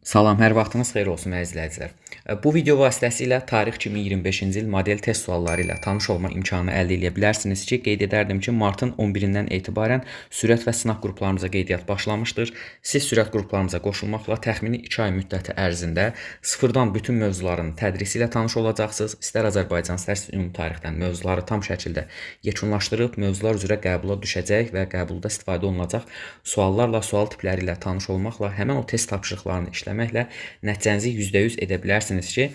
Salam, hər vaxtınız xeyir olsun əziz izləyicilər. Bu video vasitəsilə tarix 2025-ci il model test sualları ilə tanış olma imkanı əldə edə bilərsiniz ki, qeyd edərdim ki, martın 11-dən etibarən sürət və sınaq qruplarımıza qeydiyyat başlamışdır. Siz sürət qruplarımıza qoşulmaqla təxmini 2 ay müddəti ərzində sıfırdan bütün mövzuların tədrisi ilə tanış olacaqsınız. İstər Azərbaycan, istər ümumi tarixdən mövzuları tam şəkildə yekunlaşdırıb mövzular üzrə qəbula düşəcək və qəbulda istifadə olunacaq suallarla, sual tipləri ilə tanış olmaqla həmin o test tapşırıqlarını işləməklə nəticənizi %100 edə bilərsiniz ki,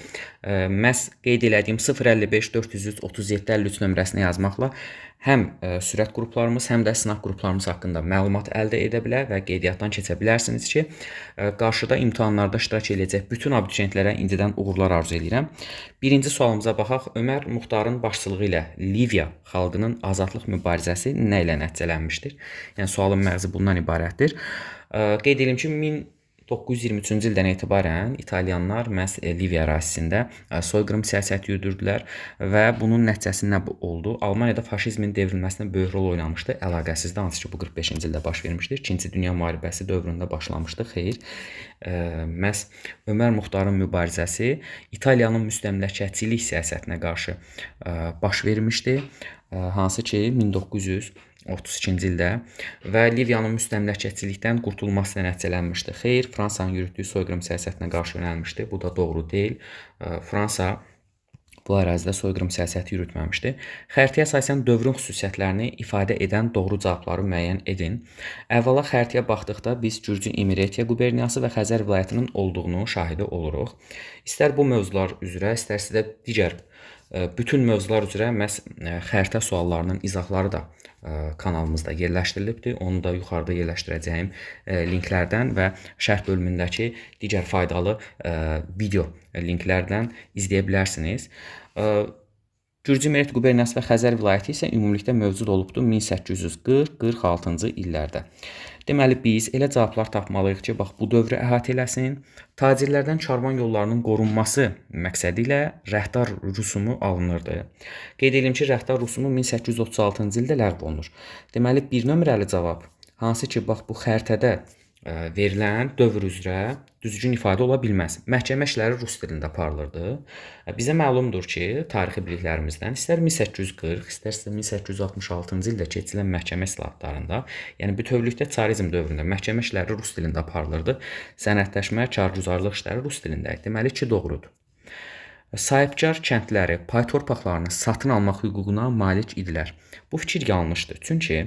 məhz qeyd elədiyim 055 403 37 53 nömrəsinə yazmaqla həm sürət qruplarımız, həm də sınaq qruplarımız haqqında məlumat əldə edə bilər və qeydiyyatdan keçə bilərsiniz ki, qarşıda imtahanlarda iştirak edəcək bütün abituriyentlərə indidən uğurlar arzu edirəm. Birinci sualımıza baxaq. Ömər Muxtarın başçılığı ilə Liviya xalqının azadlıq mübarizəsi nə ilə nəticələnmişdir? Yəni sualın məğzi bundan ibarətdir. Qeyd edim ki, 1923-cü ildən etibarən İtalyanlar məhz Liviya ərazisində soyqırım siyasəti yürüdürdülər və bunun nəticəsi nə oldu? Almaniyada faşizmin devrilməsinə böyük rol oynamışdı. Əlaqəsizdir, hansı ki bu 45-ci ildə baş vermişdi. İkinci Dünya müharibəsi dövründə başlamışdı. Xeyr. Məhz Ömər Muxtarın mübarizəsi İtaliyanın müstəmləkəçilik siyasətinə qarşı baş vermişdi. Hansı ki 1932-ci ildə və Liviyanın müstəmləkəçilikdən qurtulması ilə nəticələnmişdi. Xeyr, Fransanın yürütdüyü soyqırım siyasətinə qarşı yönəlmişdi. Bu da doğru deyil. Fransa bu ərazidə soyqırım siyasəti yürütməmişdi. Xəritəyə əsasən dövrün xüsusiyyətlərini ifadə edən doğru cavabları müəyyən edin. Əvvəla xəritəyə baxdıqda biz Gürcü İmeretiya quberniyası və Xəzər vilayətinin olduğunu şahidi oluruq. İstər bu mövzular üzrə, istərsə də digər bütün mövzular üzrə məhz xəritə suallarının izahları da kanalımızda yerləşdirilibdir. Onu da yuxarıda yerləşdirəcəyim linklərdən və şərh bölümündəki digər faydalı video linklərdən izləyə bilərsiniz. Gürcü İmeret quberniyası və Xəzər vilayəti isə ümumilikdə mövcud olubdur 1840-46-cı illərdə. Deməli biz elə cavablar tapmalıyıq ki, bax bu dövrü əhatə eləsin. Tacirlərdən karvan yollarının qorunması məqsədi ilə rəhdar rüsumu alınırdı. Qeyd edim ki, rəhdar rüsumu 1836-cı ildə ləğv olunur. Deməli 1 nömrəli cavab, hansı ki bax bu xəritədə verilən dövr üzrə düzgün ifadə ola bilməz. Məhkəmə işləri rus dilində aparılırdı. Bizə məlumdur ki, tarixi biliklərimizdən istər 1840, istərsə 1866-cı ildə keçirilən məhkəmə islahatlarında, yəni bütövlükdə çarizm dövründə məhkəmə işləri rus dilində aparılırdı. Sənədləşmə, kargüzarlıq işləri rus dilində idi. Deməli 2 doğrudur. Sahibkar kəndləri pay torpaqlarını satın almaq hüququna malik idilər. Bu fikir yanlışdır. Çünki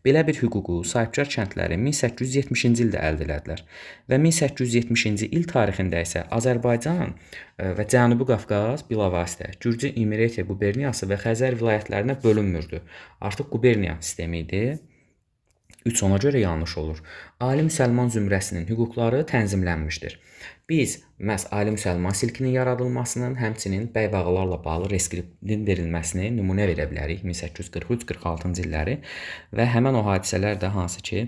belə bir hüququ sahibkar kəndləri 1870-ci ildə əldə elədilər və 1870-ci il tarixində isə Azərbaycan və Cənubi Qafqaz bilavasitə Gürcü İmeretiya quberniyası və Xəzər vilayətlərinə bölünmürdü. Artıq quberniya sistemi idi. 3 ona görə yanlış olur. Ali müsəlman zümrəsinin hüquqları tənzimlənmişdir. Biz məhz ali müsəlman silkinin yaradılmasının, həmçinin bəy və ağalarla bağlı reskriptin verilməsini nümunə verə bilərik 1843-46-cı illəri və həmin o hadisələr də hansı ki,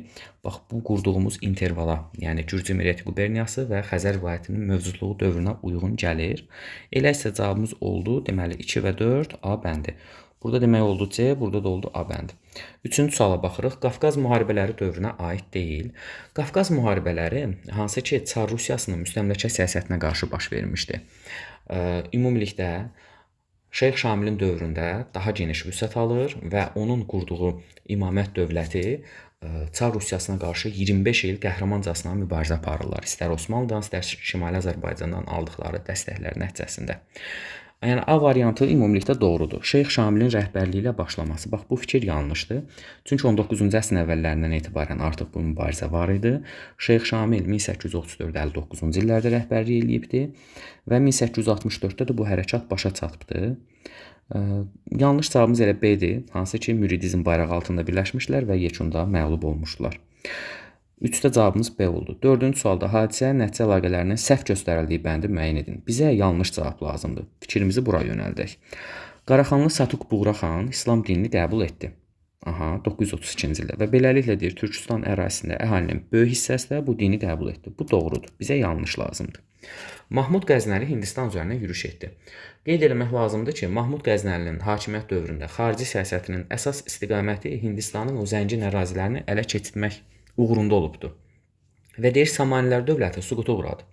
bax bu qurduğumuz intervala, yəni Gürcü İmereti quberniyası və Xəzər vilayətinin mövcudluğu dövrünə uyğun gəlir. Elə isə cavabımız oldu, deməli 2 və 4 A bəndi. Burada demək oldu C, burada da oldu A bəndi. Üçüncü suala baxırıq. Qafqaz müharibələri dövrünə aid deyil. Qafqaz müharibələri hansı ki Çar Rusiyasının müstəmləkə siyasətinə qarşı baş vermişdi. Ümumilikdə Şeyx Şamilin dövründə daha geniş vüsət alır və onun qurduğu imamət dövləti Çar Rusiyasına qarşı 25 il qəhrəmancasına mübarizə aparırlar. İstər Osmanlıdan, istər Şimali Azərbaycandan aldıqları dəstəklər nəticəsində. Yəni A variantı ümumilikdə doğrudur. Şeyx Şamilin rəhbərliyi ilə başlaması. Bax bu fikir yanlışdır. Çünki 19-cu əsrin əvvəllərindən etibarən artıq bu mübarizə var idi. Şeyx Şamil 1834-59-cu illərdə rəhbərlik eləyibdi və 1864-də də bu hərəkat başa çatıbdı. Yanlış cavabımız elə B-dir, hansı ki müridizm bayrağı altında birləşmişlər və yekunda məğlub olmuşdular. 3-də cavabımız B oldu. 4-cü sualda hadisə nəticə əlaqələrinin səhv göstərildiyi bəndi müəyyən edin. Bizə yanlış cavab lazımdır. Fikrimizi bura yönəldək. Qaraxanlı Satuq Buğraxan İslam dinini qəbul etdi. Aha, 932-ci ildə və beləliklə deyir, Türkistan ərazisində əhalinin böyük hissəsi də bu dini qəbul etdi. Bu doğrudur. Bizə yanlış lazımdır. Mahmud Qəznəli Hindistan üzərinə yürüş etdi. Qeyd eləmək lazımdır ki, Mahmud Qəznəlinin hakimiyyət dövründə xarici siyasətinin əsas istiqaməti Hindistanın o zəngin ərazilərini ələ keçirtmək uğrunda olubdur. Və deyir Samanilər dövləti süquta uğradı.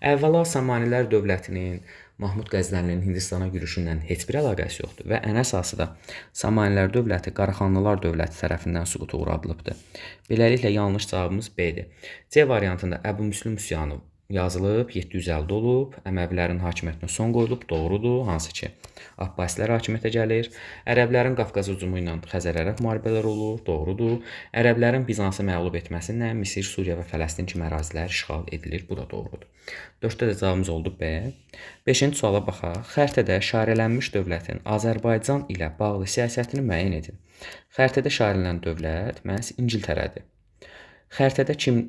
Əvvəla Samanilər dövlətinin Mahmud Qəznəlinin Hindistana yürüşündən heç bir əlaqəsi yoxdur və ən əsası da Samanilər dövləti Qaraxanlılar dövləti tərəfindən süquta uğradılıbdır. Beləliklə yanlış cavabımız B-dir. C variantında Əbu Müslüm üsyanı yazılıb, 750-də olub, Əməvilərin hakimiyyətinə son qoyulub, doğrudur, hansı ki Abbasilər hakimiyyətə gəlir. Ərəblərin Qafqaz hücumu ilə Xəzər-Ərəb müharibələr olur, doğrudur. Ərəblərin Bizansı məğlub etməsi ilə Misir, Suriya və Fələstin kimi ərazilər işğal edilir, bu da doğrudur. 4-də də cavabımız oldu B. 5-ci suala baxaq. Xəritədə işarələnmiş dövlətin Azərbaycan ilə bağlı siyasətini müəyyən edin. Xəritədə işarələnən dövlət məhz İngiltərədir. Xəritədə kim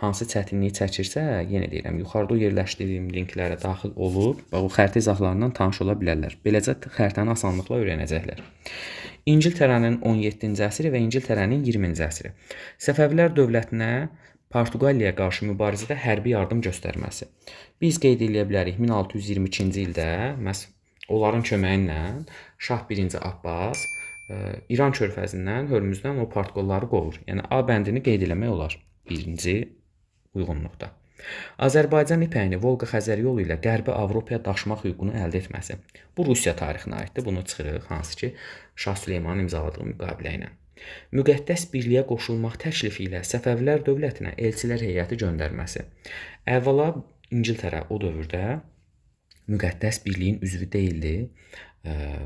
hansı çətinliyi çəkirsə, yenə deyirəm, yuxarıda yerləşdirdiyim linklərə daxil olub, bax, o xəritə izahlarından tanış ola bilərlər. Beləcə xəritəni asanlıqla öyrənəcəklər. İngiltərənin 17-ci əsri və İngiltərənin 20-ci əsri. Səfəvilər dövlətinə Portuqaliyaya qarşı mübarizədə hərbi yardım göstərməsi. Biz qeyd eləyə bilərik 1622-ci ildə məhz onların köməyi ilə Şah 1-ci Abbas İran körfəzindən, Hörmüzdən o Portuqalları qovur. Yəni A bəndini qeyd eləmək olar birinci uyğunluqda. Azərbaycan ipəyini Volqa-Xəzər yolu ilə Qərbi Avropaya daşımaq hüququnu əldə etməsi. Bu Rusiya tarixinə aiddir. Bunu çıxırıq, hansı ki Şah Süleymanın imzaladığı müqavilə ilə. Müqəddəs birliyə qoşulmaq təklifi ilə Səfəvilər dövlətinə elçilər heyəti göndərməsi. Əvvəla İngiltərə o dövrdə müqəddəs birliyin üzvü deyildi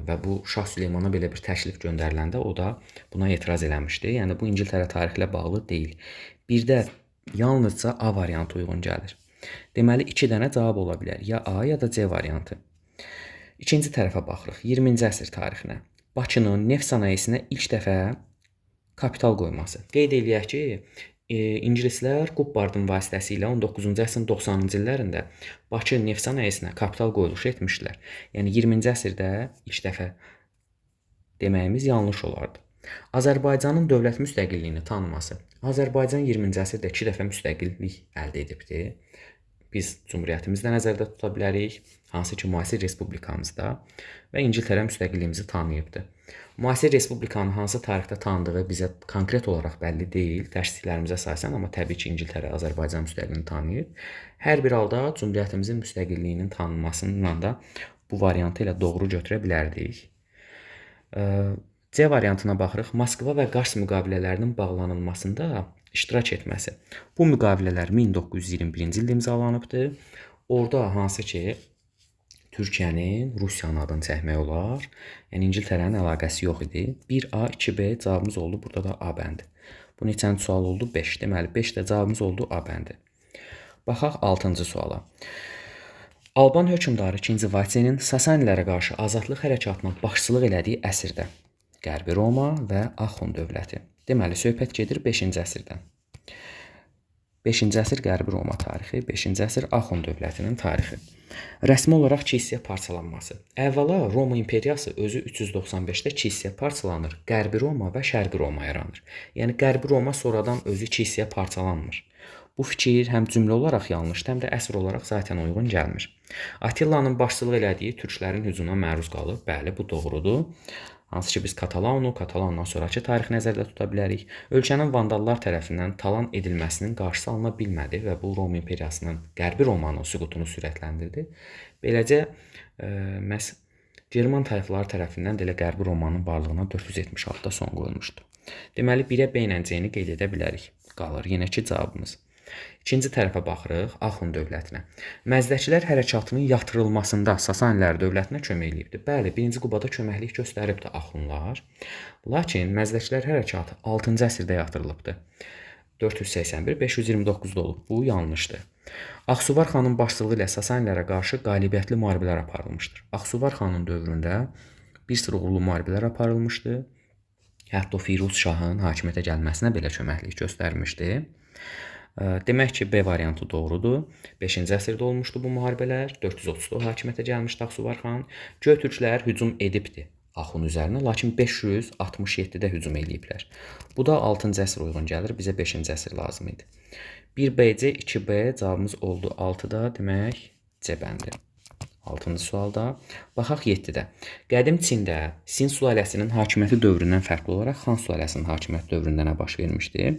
və bu Şah Süleymana belə bir təklif göndəriləndə o da buna etiraz eləmişdi. Yəni bu İngiltərə tarixi ilə bağlı deyil. Bir də yalnızca A variantı uyğun gəlir. Deməli, 2 dənə cavab ola bilər. Ya A, ya da C variantı. İkinci tərəfə baxırıq. 20-ci əsr tarixinə. Bakının neft sənayesinə ilk dəfə kapital qoyması. Qeyd eləyək ki, İngilislər Qubbardın vasitəsilə 19-cu əsrin 90-cı illərində Bakı neft sənayesinə kapital qoyuluşu etmişdilər. Yəni 20-ci əsrdə ilk dəfə deməyimiz yanlış olardı. Azərbaycanın dövlət müstəqilliyini tanıması. Azərbaycan 20-ci əsrdə 2 dəfə müstəqillik əldə edibdir. Biz Cümhuriyyətimizi də nəzərdə tuta bilərik, hansı ki müasir respublikamızda və İngiltərə müstəqilliyimizi tanıyıbdır. Müasir respublikanı hansı tarixdə tanıdığı bizə konkret olaraq bəlli deyil, dərsliklərimizə əsasən, amma təbii ki İngiltərə Azərbaycan müstəqilliyini tanıyıb. Hər bir halda Cümhuriyyətimizin müstəqilliyinin tanınmasıyla da bu variantı elə doğru götürə bilərdik. C variantına baxırıq. Moskva və Qars müqavilələrinin bağlanılmasında iştirak etməsi. Bu müqavilələr 1921-ci ildə imzalanıbdır. Orada hansı ki Türkiyənin Rusiyanın adını çəkmək olar. Yəni İngiltərənin əlaqəsi yox idi. 1A, 2B cavabımız oldu. Burada da A bəndi. Bu neçənci sual oldu? 5. Deməli 5 də cavabımız oldu A bəndi. Baxaq 6-cı suala. Alban hökmdarı 2-ci Vaçenin Sasanilərə qarşı azadlıq hərəkatına başçılıq elədiyi əsrdə Qərbi Roma və Axun dövləti. Deməli, söhbət gedir 5-ci əsrdən. 5-ci əsr Qərbi Roma tarixi, 5-ci əsr Axun dövlətinin tarixi. Rəsmi olaraq kilsəyə parçalanması. Əvvəla Roma imperiyası özü 395-də kilsəyə parçalanır. Qərbi Roma və Şərqi Roma yaranır. Yəni Qərbi Roma sonradan özü kilsəyə parçalanmır. Bu fikir həm cümlə olaraq yanlışdır, həm də əsr olaraq zaten uyğun gəlmir. Attillanın başçılıq elədiyi türklərin hücumuna məruz qalıb. Bəli, bu doğrudur. Hansı ki biz Katalaunu, Katalaundan sonrakı tarix nəzərdə tuta bilərik. Ölkənin vandallar tərəfindən talan edilməsinin qarşısı alına bilmədi və bu Roma imperiyasının, Qərbi Romanın süqutunu sürətləndirdi. Beləcə məhz German tayfaları tərəfindən də elə Qərbi Romanın varlığına 476-da son qoyulmuşdu. Deməli 1-ə B ilə C-ni qeyd edə bilərik. Qalır yenə ki cavabımız. İkinci tərəfə baxırıq, Axun dövlətinə. Məzdəkilər hərəkatının yatırılmasında Sasanilər dövlətinə kömək eləyibdi. Bəli, 1-ci Qubada köməklik göstəribdi Axunlar. Lakin Məzdəkilər hərəkatı 6-cı əsrdə yatırılıbdı. 481-529-da olub. Bu yanlışdır. Ağsuvar xanın başçılığı ilə Sasanilərə qarşı qalibiyyətli müharibələr aparılmışdır. Ağsuvar xanın dövründə bir sıra uğurlu müharibələr aparılmışdı. Hətta Firuz şahın hakimiyyətə gəlməsinə belə köməklik göstərmişdi. Demək ki, B variantı doğrudur. 5-ci əsrdə olmuşdu bu müharibələr. 430-da hakimiyyətə gəlmişdi Ağsuvar xan. Göytürklər hücum edibdi Axun üzərinə, lakin 567-də hücum eləyiblər. Bu da 6-cı əsr uyğun gəlir. Bizə 5-ci əsr lazım idi. 1BC, 2B cavabımız oldu 6-da, demək C bəndi. 6-cı sualda. Baxaq 7-də. Qədim Çində Sin sülaləsinin hakimiyyəti dövründən fərqli olaraq Xan sülaləsinin hakimiyyəti dövründə nə baş vermişdi?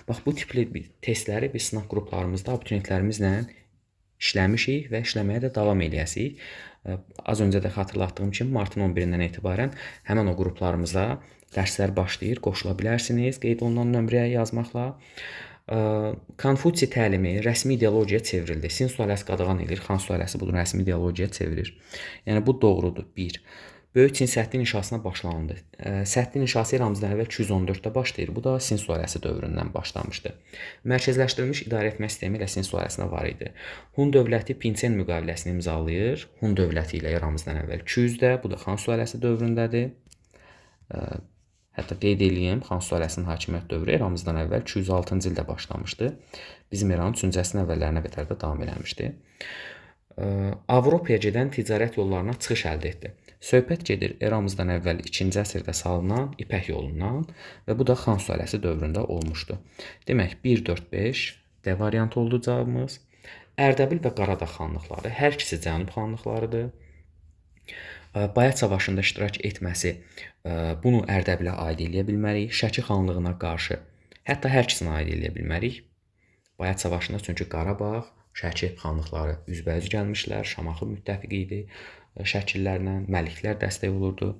Bax, bu tipli testləri biz sınaq qruplarımızda abituriyentlərimizlə işləmişik və işləməyə də davam eləyəsik. Az öncə də xatırlatdığım kimi martın 11-dən etibarən həmin o qruplarımıza dərslər başlayır. Qoşula bilərsiniz qeyd olunan nömrəyə yazmaqla. Konfutsi təlimi rəsmi ideologiyaya çevrildi. Sin sülaləsi qadağan edir, Xan sülaləsi bunu rəsmi ideologiyaya çevirir. Yəni bu doğrudur. 1. Böyük Çin səddinin inşasına başlanıldı. Səddin inşası eramızdan əvvəl 214-də başlayır. Bu da Sin sülaləsi dövründən başlamışdı. Mərkəzləşdirilmiş idarə etmə sistemi elə Sin sülaləsinə var idi. Hun dövləti Pinsen müqaviləsini imzalayır. Hun dövləti ilə eramızdan əvvəl 200-də, bu da Xan sülaləsi dövründədir. Hətta qeyd eləyim, Xan sülaləsinin hakimiyyət dövrü eramızdan əvvəl 206-cı ildə başlamışdı. Bizim eranın 3-cü əsrin əvvəllərinə qədər də davam eləmişdi. Avropaya gedən ticarət yollarına çıxış əldə etdi. Söhbət gedir eramızdan əvvəl 2-ci əsrdə salınan İpək yolundan və bu da Xan sülaləsi dövründə olmuşdu. Demək 1, 4, 5 D variantı oldu cavabımız. Ərdəbil və Qaradağ xanlıqları hər ikisi cənub xanlıqlarıdır. Bayat savaşında iştirak etməsi bunu Ərdəbilə aid eləyə bilmərik. Şəki xanlığına qarşı hətta hər ikisinə aid eləyə bilmərik. Bayat savaşında çünki Qarabağ, Şəki xanlıqları üzbəüz gəlmişlər, Şamaxı müttəfiqi idi Şəkillərlə, məliklər dəstək olurdu.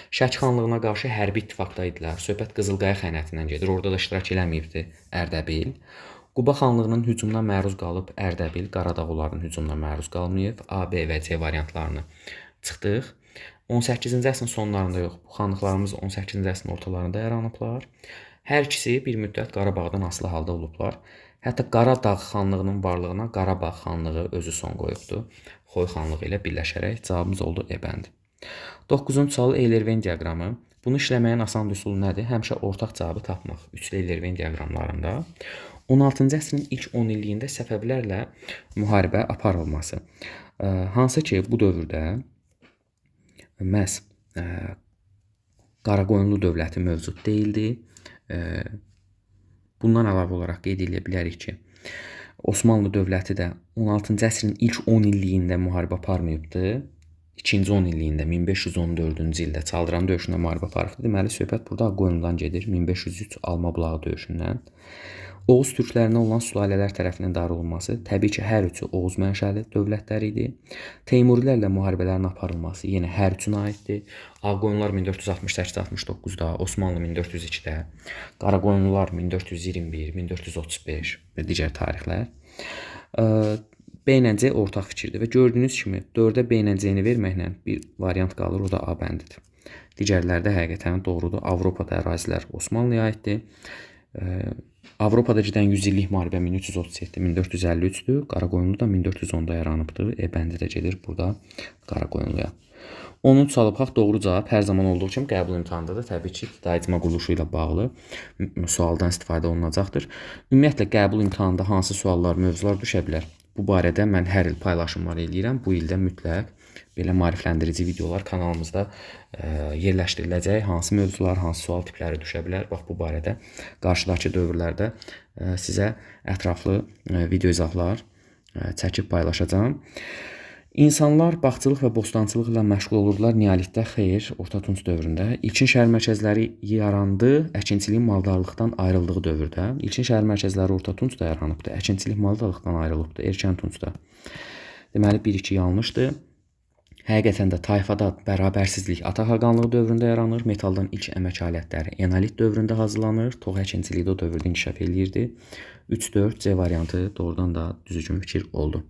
Şəki xanlığına qarşı hərbi ittifaqda idilər. Söhbət Qızılqaya xəyanətindən gedir. Orada da iştirak eləməyibdi Ərdəbil. Quba xanlığının hücumuna məruz qalıb Ərdəbil, Qaradağ onların hücumuna məruz qalmayıb. A, B və C variantlarını çıxdıq. 18-ci əsrin sonlarında yox, bu xanlıqlarımız 18-ci əsrin ortalarında yaranıblar. Hər ikisi bir müddət Qarabağdan asılı halda olublar. Hətta Qaradağ xanlığının varlığına Qarabağ xanlığı özü son qoyubdu. Xoy xanlığı ilə birləşərək cavabımız oldu E bəndi. 9-cu sual Euler-Venn diaqramı. Bunu işləməyin asan üsulu nədir? Həmişə ortaq cavabı tapmaq. Üçlü Euler-Venn diaqramlarında 16-cı əsrin ilk 10 illiyində Səfəvilərlə müharibə aparılması. Hansı ki bu dövrdə məhz Qaraqoyunlu dövləti mövcud deyildi. Bundan əlavə olaraq qeyd edə bilərik ki, Osmanlı dövləti də 16-cı əsrin ilk 10 illiyində müharibə aparmayıbdı. İkinci 10 illiyində 1514-cü ildə Çaldıran döyüşündə müharibə aparıbdı. Deməli, söhbət burada Ağqoyunludan gedir. 1503 Alma bulağı döyüşündən. Oğuz türklərinə olan sülalələr tərəfindən idarə olunması, təbii ki, hər üçü Oğuz mənşəli dövlətlər idi. Teymurilərlə müharibələrin aparılması yenə hər üçünə aiddir. Ağqoyunlular 1468-69-da, Osmanlı 1402-də, Qaraqoyunlular 1421, 1435 və digər tarixlər. B ilə C ortaq fikirdir və gördüyünüz kimi 4-ə B ilə C-ni verməklə bir variant qalır, o da A bəndidir. Digərləri də həqiqətən doğrudur. Avropada ərazilər Osmanlıya aiddir. Avropada gedən 100 illik müharibə 1337-1453-dür. Qaraqoyunlu da 1410-da yaranıbdır. E bəndi də gedir burada Qaraqoyunluya. 10-cu suala baxaq. Doğru cavab hər zaman olduğu kimi qəbul imtahanında da təbii ki, ibtidai icma quruluşu ilə bağlı sualdan istifadə olunacaqdır. Ümumiyyətlə qəbul imtahanında hansı suallar, mövzular düşə bilər? Bu barədə mən hər il paylaşımlar eləyirəm. Bu ildə mütləq belə maarifləndirici videolar kanalımızda yerləşdiriləcək. Hansı mövzular, hansı sual tipləri düşə bilər? Bax bu barədə qarşıdakı dövrlərdə sizə ətraflı video izahlar çəkib paylaşacağam. İnsanlar bağçılıq və bostançılıq ilə məşğul olurdular neolitdə, xeyr, Orta Tunc dövründə. İlkin şəhər mərkəzləri yarandı əkinçiliyin maldarlıqdan ayrıldığı dövrdə. İlkin şəhər mərkəzləri Orta Tuncda yaranıbdı. Əkinçilik maldarlıqdan ayrılıbdı Erkən Tuncda. Deməli 1-2 yanlışdır. Həqiqətən də tayfada bərabərsizlik Ata xaqanlığı dövründə yaranır. Metaldan ilk əmək alətləri Enolit dövründə hazırlanır. Tox əkinçiliyi də o dövrdə inkişaf eləyirdi. 3-4 C variantı doğrudan da düzgün fikir oldu.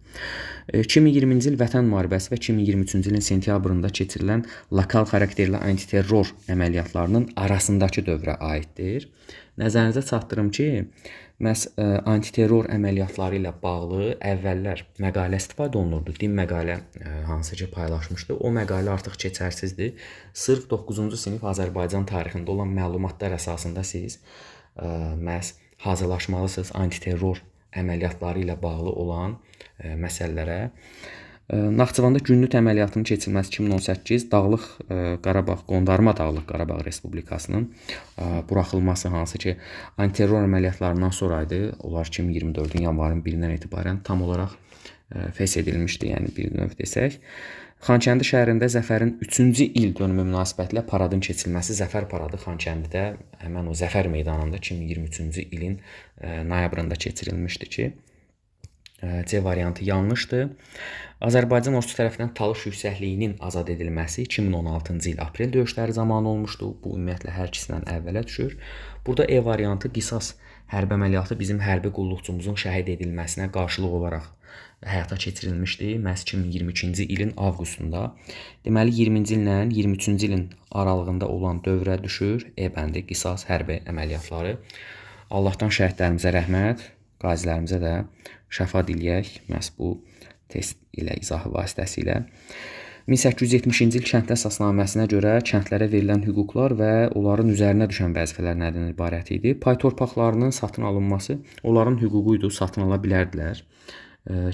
2020-ci il Vətən müharibəsi və 2023-cü ilin sentyabrında keçirilən lokal xarakterli antiterror əməliyyatlarının arasındakı dövrə aiddir. Nəzərinizə çatdırım ki, məhz antiterror əməliyyatları ilə bağlı əvvəllər məqalə istifadə olunurdu. DİM məqalə hansı ki paylaşmışdı. O məqalə artıq keçərsizdir. Sırf 9-cu sinif Azərbaycan tarixində olan məlumatlar əsasında siz məhz hazırlaşmalısınız antiterror əməliyyatları ilə bağlı olan məsələlərə. Naxçıvanda günlük əməliyyatının keçirilməsi 2018 Dağlıq Qarabağ, Qondarma Dağlıq Qarabağ Respublikasının buraxılması hansı ki antiterror əməliyyatlarından sonra idi. Onlar 2024-ün yanvarın 1-dən etibarən tam olaraq fəsh edilmişdi, yəni bir növ desək. Xankəndi şəhərində Zəfərin 3-cü il dönümü münasibətilə paradın keçirilməsi, Zəfər paradı Xankəndidə həmən o Zəfər meydanında 2023-cü ilin noyabrında keçirilmişdi ki, C variantı yanlışdır. Azərbaycan ordusu tərəfindən Talış yüksəkliyinin azad edilməsi 2016-cı il aprel döyüşləri zamanı olmuşdu. Bu ümumiyyətlə hər ikisindən əvvələ düşür. Burada E variantı qisas hərbi əməliyyatı bizim hərbi qulluqçumuzun şəhid edilməsinə qarşılıq olaraq həyata keçirilmişdi məhz 2022-ci ilin avqustunda. Deməli 20-ci illə 23-cü ilin aralığında olan dövrə düşür E bəndi qisas hərbi əməliyyatları. Allahdan şəhidlərimizə rəhmət, qazilərimizə də şəfa diləyək məhz bu test ilə izahı vasitəsilə. 1870-ci il kəndli əsasnaməsinə görə kəndlərə verilən hüquqlar və onların üzərinə düşən vəzifələr nədən ibarət idi? Pay torpaqlarının satın alınması onların hüququ idi, satın ala bilərdilər.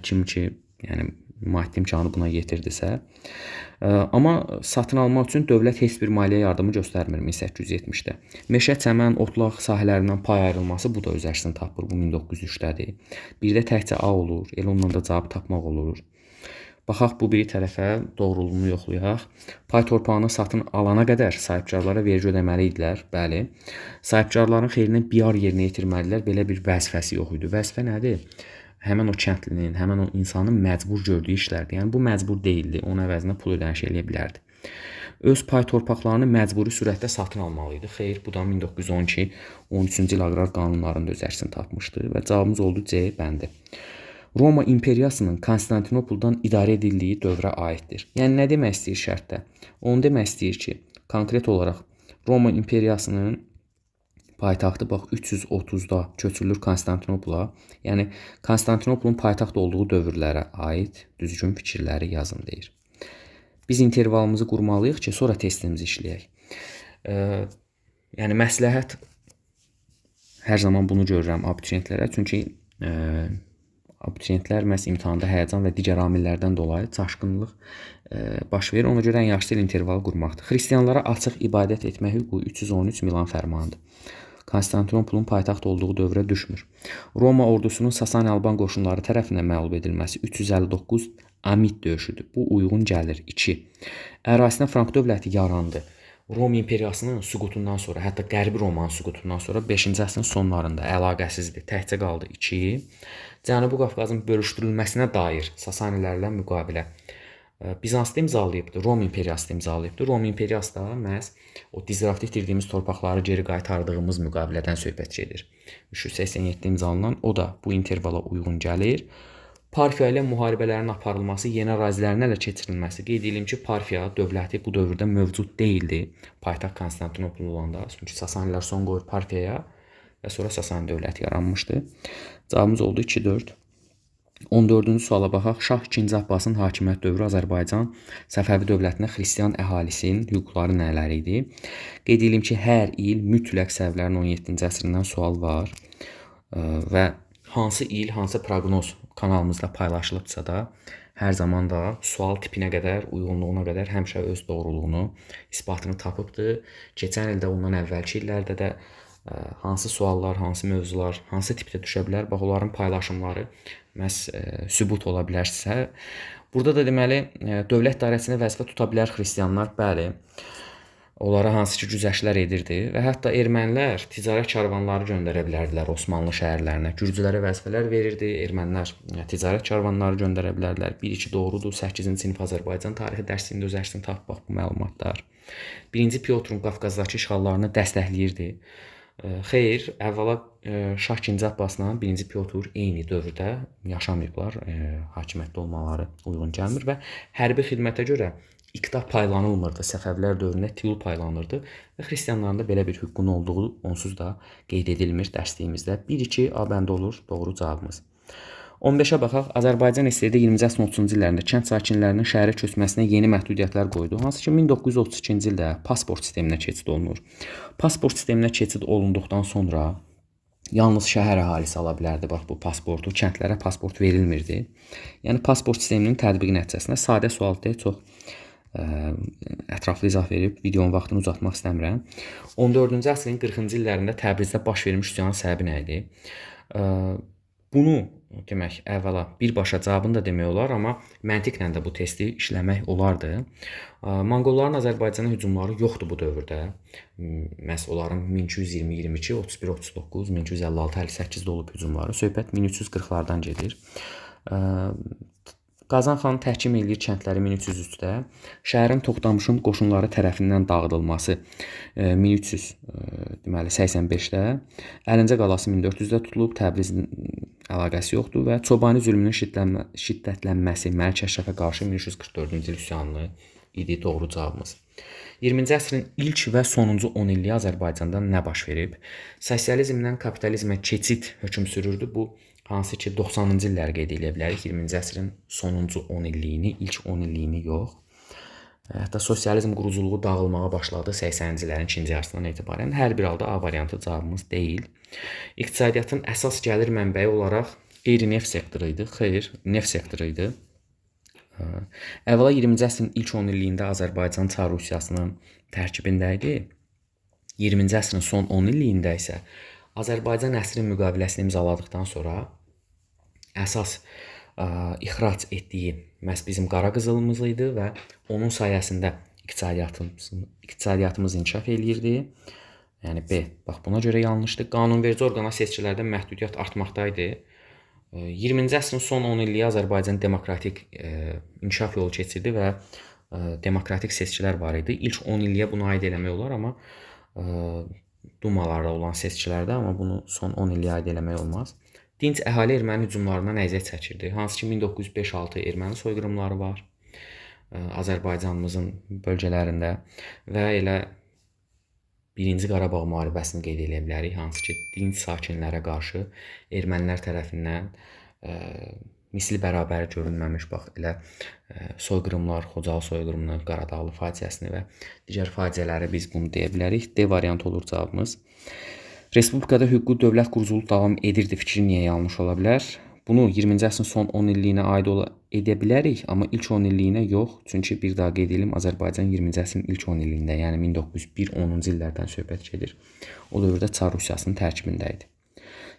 Kim ki, yəni maddi imkanı buna yetirdisə. Amma satın almaq üçün dövlət heç bir maliyyə yardımı göstərmir 1870-də. Meşə, çəmən, otlaq sahələrindən pay ayrılması bu da öz əksini tapır. Bu 1903-dədir. Bir də təkcə A olur. Elə onunla da cavab tapmaq olur. Baxaq bu biri tərəfə, doğruluğunu yoxlayaq. Pay torpağını satın alana qədər sahibkarlara vergi ödəməli idilər. Bəli. Sahibkarların xeyrinə biyar yerinə yetirməlidirlər. Belə bir vəzifəsi yox idi. Vəzifə nədir? Həmən o kəndlinin, həmən o insanın məcbur gördüyü işlərdir. Yəni bu məcbur deyildi. Onun əvəzinə pul ödənişi eləyə bilərdi. Öz pay torpaqlarını məcburi sürətdə satın almalı idi. Xeyr, bu da 1912-13-cü il aqrar qanunlarında öz əksini tapmışdı və cavabımız oldu C bəndi. Roma imperiyasının Konstantinopoldan idarə edildiyi dövrə aiddir. Yəni nə demək istəyir şərtdə? Onu demək istəyir ki, konkret olaraq Roma imperiyasının paytaxtı bax 330-da köçürülür Konstantinopola. Yəni Konstantinopolun paytaxt olduğu dövrlərə aid düzgün fikirləri yazın deyir. Biz intervalımızı qurmalıyıq ki, sonra testimizi işləyək. Yəni məsləhət hər zaman bunu görürəm abituriyentlərə, çünki abituriyentlər məhz imtahanda həyəcan və digər amillərdən dolayı çaşqınlıq baş verir. Ona görə ən yaxşısı intervalı qurmaqdır. Xristianlara açıq ibadət etmə hüququ 313 Milan fərmanıdır. Konstantinopolun paytaxt olduğu dövrə düşmür. Roma ordusunun Sasani Alban qoşunları tərəfindən məğlub edilməsi 359 Amid döyüşüdür. Bu uyğun gəlir. 2. Ərazisinə Frank dövləti yarandı. Roma imperiyasının süqutundan sonra, hətta Qərbi Romanın süqutundan sonra 5-ci əsrin sonlarında əlaqəsizdir. Təkcə qaldı 2. Cənubi Qafqazın bölüşdürülməsinə dair Sasanilərlə müqavilə Bizansda imzalayıbdı, Roma imperiyası da imzalayıbdı. Roma imperiyası da məhz o dizraftda itirdiyimiz torpaqları geri qaytardığımız müqavilədən söhbət gedir. 387-də imzalanan o da bu intervala uyğun gəlir. Parfiya ilə müharibələrin aparılması, yeni ərazilərin ələ keçirilməsi. Qeyd edeyim ki, Parfiya dövləti bu dövrdə mövcud deyildi. Paytaxt Konstantinopol olanda, çünki Sasanilər son qoyur Parfiyaya və sonra Sasani dövləti yaranmışdı. Cavabımız oldu 2-4. 14-cü suala baxaq. Şah II Abbasın hakimiyyət dövrü Azərbaycan Səfəvi dövlətinə xristian əhalisinin hüquqları nələr idi? Qeyd edeyim ki, hər il mütləq Səfəvilərin 17-ci əsrindən sual var və hansı il, hansı proqnoz kanalımızda paylaşılıbsa da, hər zaman da sual tipinə qədər, uyğunluğuna qədər həmişə öz doğruluğunu, isbatını tapıbdır. Keçən ildə, ondan əvvəlki illərdə də hansı suallar, hansı mövzular, hansı tipdə düşə bilər, bax onların paylaşımları məhz sübut ola bilərsə. Burada da deməli, dövlət idarəsində vəzifə tuta bilər xristianlar, bəli. Onlara hansı ki güzəştlər edirdi və hətta ermənilər ticarət karvanları göndərə bilərdilər Osmanlı şəhərlərinə. Gürcülərə vəzifələr verirdi, ermənilər ticarət karvanları göndərə bilərdilər. 1-2 doğrudur. 8-ci sinif Azərbaycan tarixi dərsində öz əksini tapıb bax bu məlumatlar. 1-ci Pyotrun Qafqazdakı işğallarını dəstəkləyirdi. Xeyr, əvvəla Şah II Abbasla 1-ci Pyotr eyni dövrdə yaşamayıblar, hakimiyyətdə olmaları uyğun gəlmir və hərbi xidmətə görə iqta paylanılmırdı. Səfəvilər dövründə tiyul paylanırdı və xristianların da belə bir hüququnun olduğu onsuz da qeyd edilmir dərsliyimizdə. 1-2 A bəndi olur doğru cavabımız. 15-ə baxaq. Azərbaycan SSR-də 20-ci əsrin 30-cu illərində kənd sakinlərinin şəhərə köçməsinə yeni məhdudiyyətlər qoydu. Hansı ki 1932-ci ildə pasport sisteminə keçid olunur. Pasport sisteminə keçid olunduqdan sonra yalnız şəhər əhalisi ala bilərdi bax bu pasportu, kəndlərə pasport verilmirdi. Yəni pasport sisteminin tətbiqi nəticəsində sadə sual deyil, çox ətraflı izah verib videonun vaxtını uzatmaq istəmirəm. 14-cü əsrin 40-cı illərində Təbrizdə baş vermiş üsyanın səbəbi nə idi? Bunu demək, əvvəla birbaşa cavabını da demək olar, amma məntiqlə də bu testi işləmək olardı. Monqolların Azərbaycana hücumları yoxdur bu dövrdə. Məhz onların 1220, 22, 31, 39, 1256, 58-də olub hücumları. Söhbət 1340-lardan gedir. Qazan xan təhkim eləyir kəndləri 1303-də. Şəhərin Toxtamışın qoşunları tərəfindən dağıdılması 1300 deməli 85-də. Əlincə qalası 1400-də tutulub, Təbrizin əlaqəsi yoxdur və Çobani zülmünün şiddətlənməsi Məlik Əşrəfə qarşı 1344-cü il üsyanı idi doğru cavabımız. 20-ci əsrin ilk və sonuncu 10 illiyi Azərbaycanda nə baş verib? Sosializmdən kapitalizmə keçid hökm sürürdü. Bu hansı ki 90-cı illəri qeyd edə bilərik. 20-ci əsrin sonuncu 10 illiyini, ilk 10 illiyini yox. Hətta sosializm quruculuğu dağılmağa başladı 80-ci illərin ikinci yarısından etibarən. Hər bir halda A variantı cavabımız deyil. İqtisadiyyatın əsas gəlir mənbəyi olaraq qeyri-neft sektoru idi. Xeyr, neft sektoru idi. Əvvəla 20-ci əsrin ilk 10 illiyində Azərbaycan Çar Rusiyasının tərkibində idi. 20-ci əsrin son 10 illiyində isə Azərbaycan əsrin müqaviləsini imzaladıqdan sonra əsas ixrac etdiyi məhz bizim qara qızılımız idi və onun sayəsində iqtisadiyyatımız inkişaf eləyirdi. Yəni B, bax buna görə yanlışdır. Qanunverici orqana seçkilərdə məhdudiyyət artmaqda idi. 20-ci əsrin son 10 illiyi Azərbaycan demokratik inkişaf yolu keçirdi və demokratik seçkilər var idi. İlk 10 illiyə bunu aid eləmək olar, amma dumalarda olan seçkilərdə, amma bunu son 10 illiyə aid eləmək olmaz. Dinc əhali erməni hücumlarından əziyyət çəkirdi. Hansı ki 1905-6 erməni soyqırımları var Azərbaycanımızın bölgələrində və elə Birinci Qarabağ müharibəsini qeyd edə bilərik, hansı ki dinc sakinlərə qarşı ermənilər tərəfindən misli bərabəri görünməmiş bax elə soyqırımlar, Xocalı soyqırımını, Qaradağlı faciəsini və digər faciələri biz bunu deyə bilərik. D variantı olur cavabımız. Respublikada hüquqi dövlət quruculuq davam edirdi fikri niyə yanlış ola bilər? Bunu 20-ci əsrin son 10 illiyinə aid edə bilərik, amma ilk 10 illiyinə yox. Çünki bir daha qeyd edelim, Azərbaycan 20-ci əsrin ilk 10 illiyində, yəni 1901-10-cu illərdən söhbət gedir. O dövrdə Çar Rusiyasının tərkibində idi.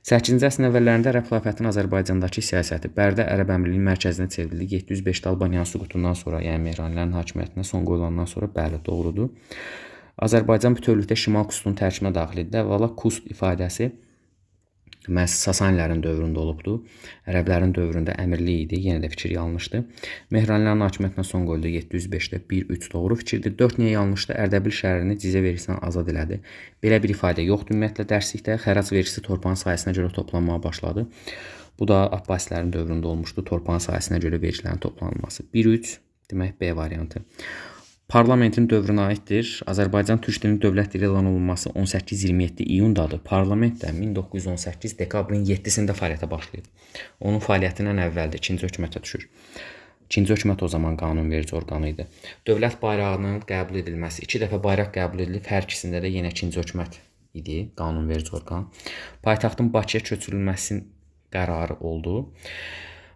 8-ci əsrin əvvəllərində Ərəb xilafətinin Azərbaycandakı siyasəti Bərdə Ərəb Əmirliyinin mərkəzinə çevrildi. 705-də Albaniyanın süqutundan sonra, yəni Mehranilərin hakimiyyətinə son qoyulandan sonra, bəli, doğrudur. Azərbaycan bütövlükdə Şimal Kustun tərkibinə daxil edildi. Əvvəla Kust ifadəsi məhz Sasanilərin dövründə olubdu. Ərəblərin dövründə əmirlik idi. Yenə də fikir yanlışdır. Mehranilərin hakimiyyətinə son qoyuldu 705-də 1-3 doğru fikirdir. 4 niyə yanlışdır? Ərdəbil şəhərini cizə vergisindən azad elədi. Belə bir ifadə yoxdur ümumiyyətlə dərslikdə. Xərac vergisi torpağın sahəsinə görə toplanmağa başladı. Bu da Abbasilərin dövründə olmuşdu. Torpağın sahəsinə görə vergilərin toplanılması. 1-3 demək B variantı. Parlamentin dövrünə aiddir. Azərbaycan türk dilinin dövlət dili elan olunması 18-27 iyundadır. Parlament də 1918 dekabrın 7-sində fəaliyyətə başlayıb. Onun fəaliyyətindən əvvəldir, ikinci hökumətə düşür. İkinci hökumət o zaman qanunverici orqanı idi. Dövlət bayrağının qəbul edilməsi. 2 dəfə bayraq qəbul edilib, hər ikisində də yenə ikinci hökumət idi, qanunverici orqan. Paytaxtın Bakıya köçürülməsinin qərarı oldu.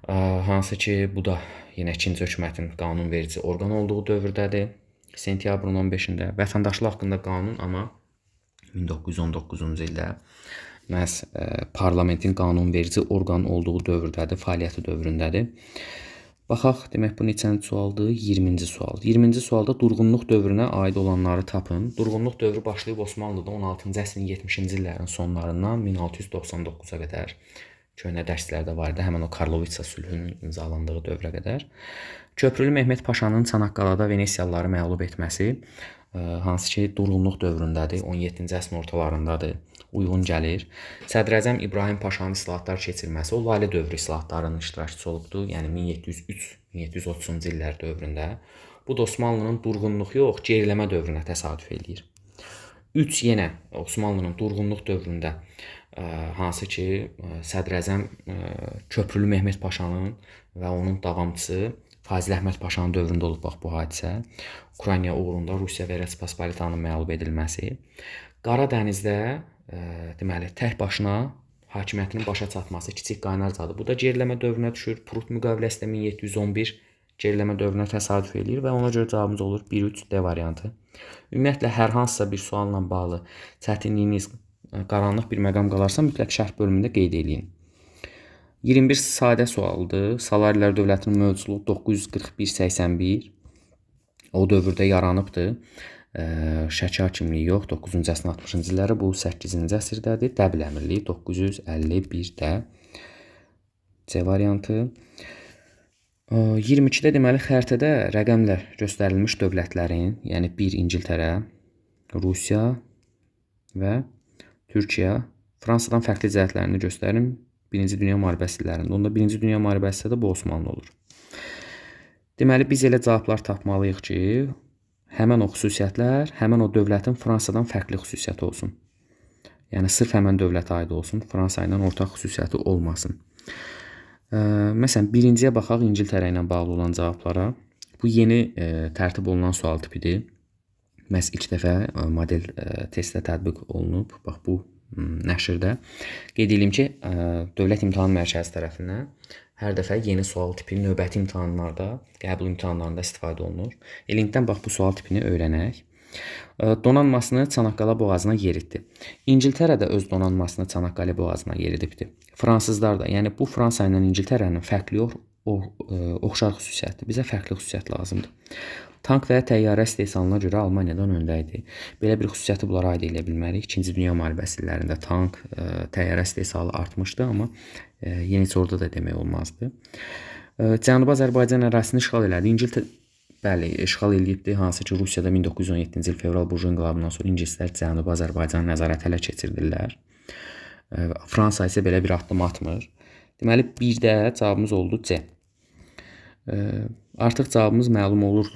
Hansı ki, bu da yenə ikinci hökumətin qanunverici orqan olduğu dövrdədir. Sentyabrın 15-də vətəndaşlıq haqqında qanun, amma 1919-cu ildə məhz parlamentin qanunverici orqan olduğu dövrdədir, fəaliyyəti dövründədir. Baxaq, demək bu neçənci sualdır? 20-ci sual. 20-ci sualda durğunluq dövrünə aid olanları tapın. Durğunluq dövrü başlayıb Osmanlıda 16-cı əsrin 70-ci illərin sonlarından 1699-a qədər. Köhnə dərslərdə var idi, həmin o Karlovitsa sülhünün imzalandığı dövrə qədər. Köprülü Mehmet Paşanın Çanaqqalada Venesiyalıları məğlub etməsi, hansı ki durğunluq dövründədir, 17-ci əsrin ortalarındadır, uyğun gəlir. Sədrəzəm İbrahim Paşanın islahatlar keçirməsi, o Lale dövrü islahatlarının iştirakçısı olubdur, yəni 1703-1730-cu illər dövründə. Bu da Osmanlının durğunluq yox, geriləmə dövrünə təsadüf eləyir. 3 yenə Osmanlının durğunluq dövründə, hansı ki Sədrəzəm Köprülü Mehmet Paşanın və onun davamçısı Fazil Əhməd Paşanın dövründə olub bax bu hadisə. Ukrayna uğrunda Rusiya və Respublikanın məğlub edilməsi. Qara dənizdə deməli tək başına hakimiyyətinin başa çatması Kiçik Qaynarcadır. Bu da geriləmə dövrünə düşür. Prut müqaviləsi də 1711 geriləmə dövrünə təsadüf eləyir və ona görə cavabımız olur 1-3 D variantı. Ümumiyyətlə hər hansısa bir sualla bağlı çətinliyiniz, qaranlıq bir məqam qalarsa mütləq şərh bölümündə qeyd eləyin. 21 sadə sualdır. Salarilər dövlətinin mövcudluğu 941-81 o dövrdə yaranıbdır. Şəki hakimliyi yox, 9-cu əsrin 60-cı illəri, bu 8-ci əsrdədir. Dəbil əmirliyi 951-də. C variantı. 22-də deməli xəritədə rəqəmlə göstərilmiş dövlətlərin, yəni 1 İngiltərə, Rusiya və Türkiyə Fransadan fərqli cəhətlərini göstərin Birinci Dünya Müharibəsi illərində. Onda Birinci Dünya Müharibəsi də bu Osmanlı olur. Deməli biz elə cavablar tapmalıyıq ki, həmən o xüsusiyyətlər, həmən o dövlətin Fransadan fərqli xüsusiyyəti olsun. Yəni sırf həmən dövlətə aid olsun, Fransa ilə ortaq xüsusiyyəti olmasın. Məsələn, birinciyə baxaq İngiltərə ilə bağlı olan cavablara. Bu yeni tərtib olunan sual tipidir. Məhz ilk dəfə model testdə tətbiq olunub. Bax bu nəşrdə. Qeyd edeyim ki, Dövlət İmtahan Mərkəzi tərəfindən hər dəfə yeni sual tipi növbəti imtahanlarda, qəbul imtahanlarında istifadə olunur. Elə indidən bax bu sual tipini öyrənək. Donanmasını Çanaqqala boğazına yeritdi. İngiltərə də öz donanmasını Çanaqqale boğazına yeridibdi. Fransızlar da, yəni bu Fransa ilə İngiltərənin fərqli oxşar xüsusiyyətdir. Bizə fərqli xüsusiyyət lazımdır. Tank və təyyarə istehsalına görə Almaniyadan öndə idi. Belə bir xüsusiyyəti bunlara aid eləyə bilmərik. İkinci Dünya müharibəsi illərində tank, təyyarə istehsalı artmışdı, amma yenə heç orada da demək olmazdı. Cənubi Azərbaycan ərazisini işğal elədi. İngiltərə bəli, işğal eləyibdi. Hansı ki Rusiyada 1917-ci il fevral burjua inqilabından sonra ingilislər Cənubi Azərbaycanı nəzarətə ələ keçirdirlər. Fransa isə belə bir addım atmır. Deməli, bir də cavabımız oldu C. Artıq cavabımız məlum olur.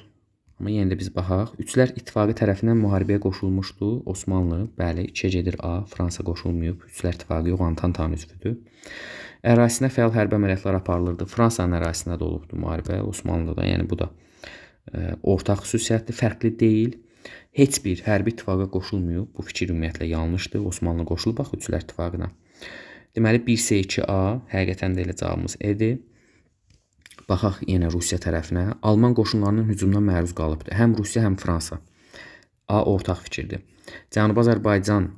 Amma yenə də biz baxaq. Üçlər İttifaqı tərəfindən müharibəyə qoşulmuşdu. Osmanlı, bəli, 2-yə gedir A, Fransa qoşulmayıb. Üçlər İttifaqı yox, Antantanın üzvüdür. Ərazisinə fəal hərbi əməliyyatlar aparılırdı. Fransanın ərazisində də olubdu müharibə, Osmanlıda da. Yəni bu da ortaq xüsusiyyətdir, fərqli deyil. Heç bir hərbi ittifaqa qoşulmayıb. Bu fikir ümumiyyətlə yanlışdır. Osmanlı qoşulub bax Üçlər İttifaqına. Deməli 1C 2A həqiqətən də elə cavabımız E-dir. Baxaq yenə Rusiya tərəfinə. Alman qoşunlarının hücumuna məruz qalıbdır. Həm Rusiya, həm Fransa. A ortaq fikirdir. Cənubi Azərbaycan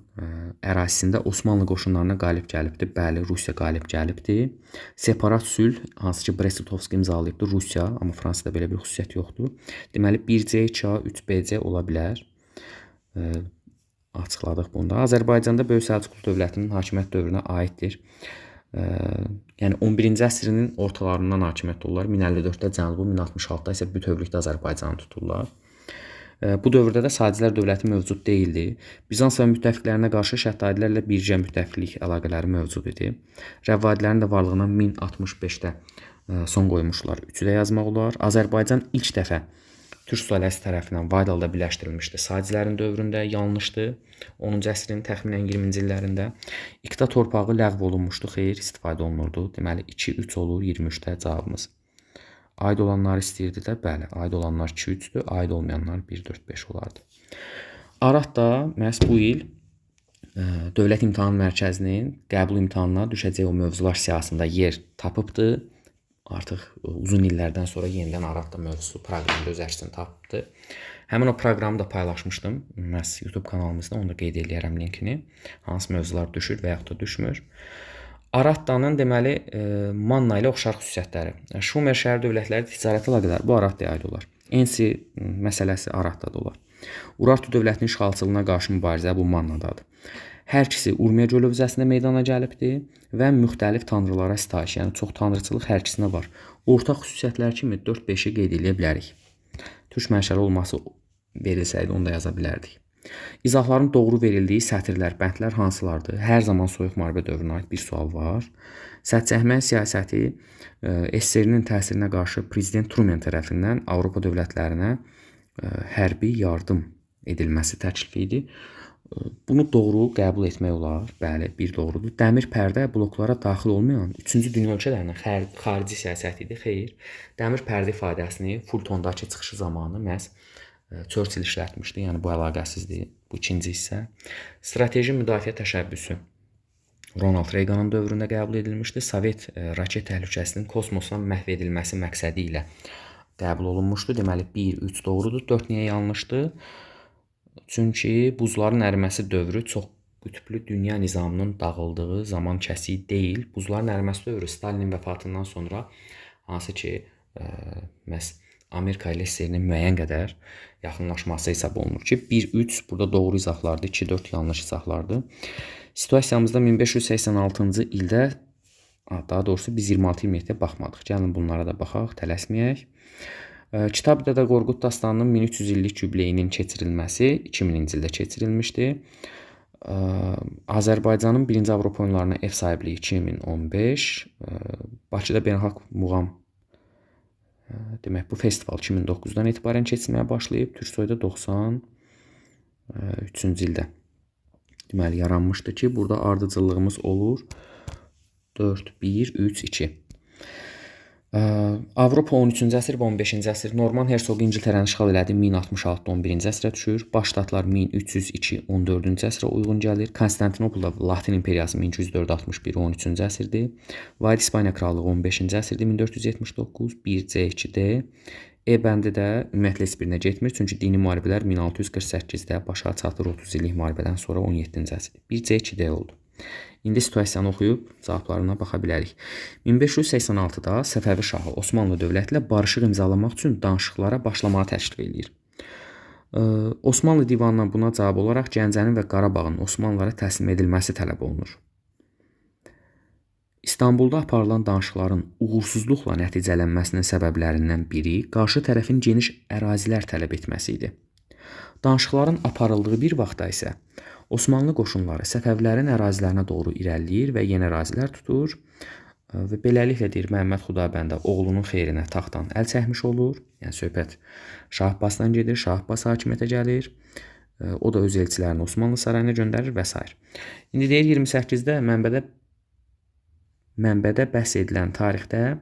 ərazisində Osmanlı qoşunlarına qalib gəlibdir. Bəli, Rusiya qalib gəlibdir. Separat sülh, hansı ki Brest-Litovsk imzalayıbdır Rusiya, amma Fransada belə bir xüsusiyyət yoxdur. Deməli 1C, 2A, 3BC ola bilər. Açıqladıq bunu da. Azərbaycanda Böyük Səlcuqlu dövlətinin hakimiyyət dövrünə aiddir. Yəni 11-ci əsrinin ortalarından hakimiyyətdə olurlar. 1054-də Cənubu, 1066-da isə bütövlükdə Azərbaycanı tuturlar. Bu dövrdə də Sacilər dövləti mövcud deyildi. Bizans və müttəfiqlərinə qarşı Şəddadilərlə bircə müttəfiqlik əlaqələri mövcud idi. Rəvvadilərin də varlığına 1065-də son qoymuşlar. Üçü də yazmaq olar. Azərbaycan ilk dəfə Türk sülaləsi tərəfindən Vaydalda birləşdirilmişdi. Sacilərin dövründə yanlışdı. 10-cu əsrin təxminən 20-ci illərində İqta torpağı ləğv olunmuşdu. Xeyr, istifadə olunurdu. Deməli 2-3 olur 23-də cavabımız. Aid olanları istəyirdi də, bəli, aid olanlar 2-3-dür, aid olmayanlar 1-4-5 olardı. Arad da məhz bu il Dövlət İmtahan Mərkəzinin qəbul imtahanına düşəcək o mövzular siyahısında yer tapıbdı. Artıq uzun illərdən sonra yenidən Arad da mövzusu proqramda öz əksini tapdı. Həmin o proqramı da paylaşmışdım məhz YouTube kanalımızda, onu da qeyd eləyərəm linkini. Hansı mövzular düşür və yaxud da düşmür. Araddanın deməli Manna ilə oxşar xüsusiyyətləri. Şumer şəhər dövlətləri ticarət əlaqələri bu Araddaya aid olar. Ensi məsələsi Araddada olar. Urartu dövlətinin işğalçılığına qarşı mübarizə bu Mannadadır. Hər ikisi Urmiya gölü hövzəsində meydana gəlibdi və müxtəlif tanrılara sitayiş, yəni çox tanrıçılıq hər ikisində var. Ortaq xüsusiyyətlər kimi 4-5-i qeyd eləyə bilərik. Türk mənşəli olması verilsəydi onu da yaza bilərdik. İzahların doğru verildiyi sətirlər, bəndlər hansılardır? Hər zaman Soyuq müharibə dövrünə aid bir sual var. Sədd çəkmə siyasəti SSR-nin təsirinə qarşı Prezident Truman tərəfindən Avropa dövlətlərinə hərbi yardım edilməsi təklifi idi. Bunu doğru qəbul etmək olar. Bəli, bir doğrudur. Dəmir pərdə bloklara daxil olmayan 3-cü dünya ölkələrinin xarici siyasəti idi. Xeyr. Dəmir pərdə ifadəsini Fultondakı çıxışı zamanı məhz Churchill işlətmişdi. Yəni bu əlaqəsizdir. Bu ikinci hissə. Strateji müdafiə təşəbbüsü Ronald Reaganın dövründə qəbul edilmişdi. Sovet raket təhlükəsinin kosmosdan məhv edilməsi məqsədi ilə qəbul olunmuşdu. Deməli 1, 3 doğrudur. 4 niyə yanlışdır? Çünki buzların əriməsi dövrü çox qütblü dünya nizamının dağıldığı zaman kəsiyi deyil. Buzların əriməsi dövrü Stalinin vəfatından sonra hansı ki məhz Amerika ilə SSR-nin müəyyən qədər yaxınlaşması hesab olunur ki, 1-3 burada doğru izahlardır, 2-4 yanlış izahlardır. Situasiyamızda 1586-cı ildə Daha doğrusu biz 26-27-yə baxmadıq. Gəlin bunlara da baxaq, tələsməyək. Kitab Dədə Qorqud dastanının 1300 illik yubileyinin keçirilməsi 2000-ci ildə keçirilmişdi. Azərbaycanın 1-ci Avropa oyunlarına ev sahibliyi 2015, Bakıda beynəlxalq muğam, demək bu festival 2009-dan etibarən keçirməyə başlayıb. Türksoyda 93-cü ildə deməli yaranmışdı ki, burada ardıcıllığımız olur 4 1 3 2. Avropa 13-cü əsr və 15-ci əsr. Norman Hersoqu İngiltərəni işğal elədi 1066 11-ci əsrə düşür. Baş ştatlar 1302 14-cü əsrə uyğun gəlir. Konstantinopolda Latin imperiyası 1204-61 13-cü əsrdir. Vahid İspaniya krallığı 15-ci əsrdir 1479 1C 2D. E bəndi də ümumiyyətlə heç birinə getmir, çünki dini müharibələr 1648-də başa çatır 30 illik müharibədən sonra 17-ci əsr. 1C 2D oldu. İndi situasiyanı oxuyub cavablarına baxa bilərik. 1586-da Səfəvi şahı Osmanlı dövləti ilə barışıq imzalamaq üçün danışıqlara başlamağı təklif eləyir. Osmanlı divanından buna cavab olaraq Gəncənin və Qarabağın Osmanlılara təslim edilməsi tələb olunur. İstanbulda aparılan danışıqların uğursuzluqla nəticələnməsinin səbəblərindən biri qarşı tərəfin geniş ərazilər tələb etməsi idi. Danışıqların aparıldığı bir vaxtda isə Osmanlı qoşunları Səfəvilərin ərazilərinə doğru irəliləyir və yeni ərazilər tutur və beləliklə deyir Məhəmməd Xudabəndə oğlunun xeyrinə taxtdan əl çəkmiş olur. Yəni söhbət Şah Abbasdan gedir, Şah Abbas hakimiyyətə gəlir. O da öz elçilərini Osmanlı sarayına göndərir və s. İndi deyir 28-də mənbədə bəhs edilən tarixdə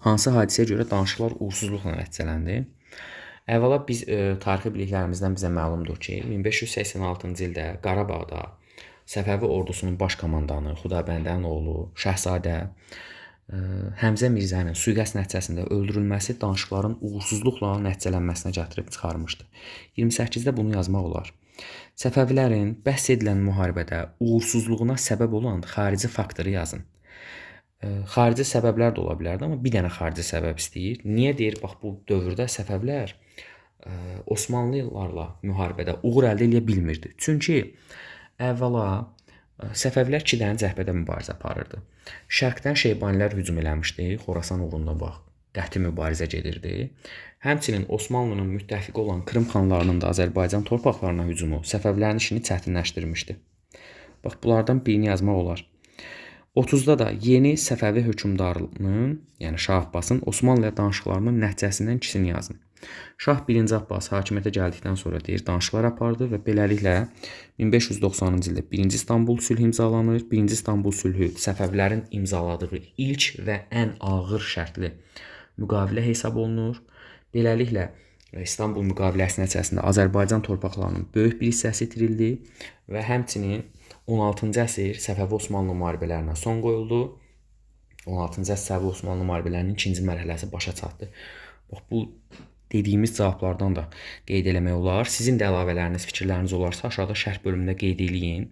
hansı hadisəyə görə danışıqlar uğursuzluqla nəticələndi? Əvvəla biz tarixi biliklərimizdən bizə məlumdur ki, 1586-cı ildə Qarabağda Səfəvi ordusunun baş komandanı Xudabəndənin oğlu Şahzadə Həmzə Mirzənin sui-qəsd nəticəsində öldürülməsi danışıqların uğursuzluqla nəticələnməsinə gətirib çıxarmışdı. 28-də bunu yazmaq olar. Səfəvilərin bəhs edilən müharibədə uğursuzluğuna səbəb olan xarici faktoru yazın. Xarici səbəblər də ola bilərdi, amma bir dənə xarici səbəb istəyir. Niyə deyir? Bax bu dövrdə Səfəvilər Osmanlılarla müharibədə uğur əldə edə bilmirdi. Çünki əvvəla Səfəvilər iki dənə cəbhədə mübarizə aparırdı. Şərqdən Şeybanilər hücum eləmişdi, Xorasan uğrunda bax qəti mübarizə gedirdi. Həmçinin Osmanlının müttəfiqi olan Krım xanlarının da Azərbaycan torpaqlarına hücumu Səfəvilərin işini çətinləşdirmişdi. Bax bunlardan birini yazmaq olar. 30-da da yeni Səfəvi hökmdarının, yəni Şah Abbasın Osmanlı ilə danışıqlarının nəticəsindən ikisini yazın. Şah 1-ci Abbas hakimiyyətə gəldikdən sonra deyir, danışıqlar apardı və beləliklə 1590-cı ildə 1-ci İstanbul sülhü imzalanır. 1-ci İstanbul sülhü Səfəvilərin imzaladığı ilk və ən ağır şərtli müqavilə hesab olunur. Beləliklə İstanbul müqaviləsi nəticəsində Azərbaycan torpaqlarının böyük bir hissəsi itirildi və həmçinin 16-cı əsr Səfəvi Osmanlı müharibələrinə son qoyuldu. 16-cı əsr Səfəvi Osmanlı müharibələrinin ikinci mərhələsi başa çatdı. Bax bu dediyimiz cavablardan da qeyd eləmək olar. Sizin də əlavələriniz, fikirləriniz olarsa aşağıda şərh bölümündə qeyd eləyin.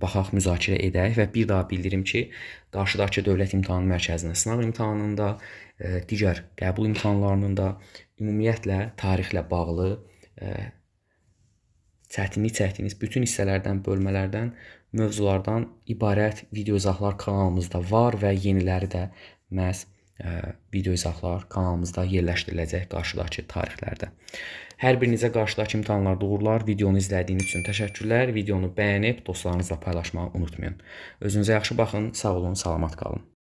Baxaq, müzakirə edək və bir daha bildirim ki, qarşıdakı Dövlət İmtahan Mərkəzinin sınaq imtahanında, digər qəbul imtahanlarının da ümumiyyətlə tarixlə bağlı çətinlik çəkdiyiniz bütün hissələrdən, bölmələrdən, mövzulardan ibarət video izahlar kanalımızda var və yeniləri də məhz video izahlar kanalımızda yerləşdiriləcək qarşıdakı tarixlərdə. Hər birinizə qarşıdakı imtahanlarda uğurlar. Videonu izlədiyiniz üçün təşəkkürlər. Videonu bəyənib dostlarınızla paylaşmağı unutmayın. Özünüzə yaxşı baxın, sağ olun, salamat qalın.